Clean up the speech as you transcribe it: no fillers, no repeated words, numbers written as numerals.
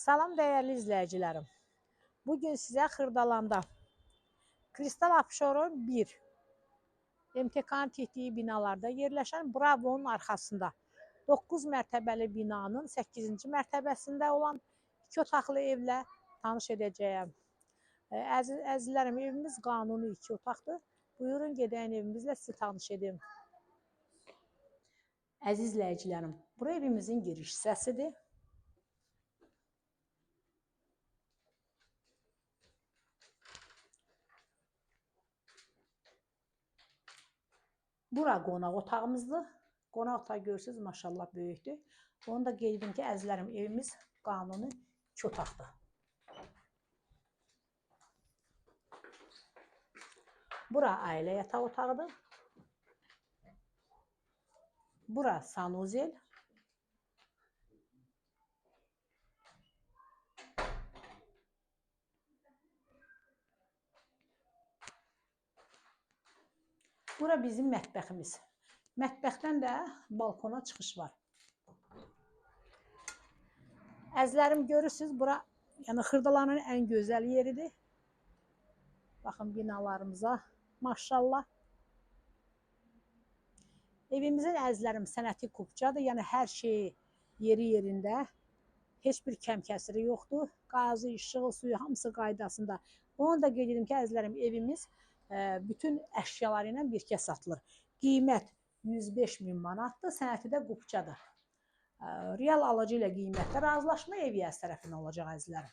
Salam dəyərli izləyicilərim. Bugün sizə Xırdalanda Kristal Abşeron 1 MTK-nın tikdiyi binalarda yerləşən Bravo'nun arxasında 9 mərtəbəli binanın 8-ci mərtəbəsində olan 2 otaqlı evlə tanış edəcəyəm. Əzizlərim, evimiz qanuni 2 otaqdır. Buyurun gedəyin evimizlə sizi tanış edim. Əziz izləyicilərim, bura evimizin giriş hissəsidir. Bura qonaq otağımızdır. Qonaq otağı görürsünüz, maşallah böyükdür. Onu da qeyd edim ki, əzizlərim, evimiz qanuni 2 otaqdır. Bura ailə yataq otağıdır. Bura sanuzel. Bura bizim mətbəximiz. Mətbəxdən də balkona çıxış var. Əzizlərim, görürsünüz, bura yəni Xırdalanın ən gözəl yeridir. Baxın binalarımıza, maşallah. Evimizin əzizlərim sənəti kupçadır. Yəni hər şeyi yeri yerində. Heç bir kəm-kəsiri yoxdur. Qazı, işığı, suyu hamısı qaydasında. Onu da qeyd edim ki, əzizlərim, evimiz bütün əşyaları ilə birgə satılır. Qiymət 105 min manatdır, sənəti də qupçadır. Real alıcı ilə qiymətdə razılaşma ev yiyəsi tərəfindən olacaq əzizlərim.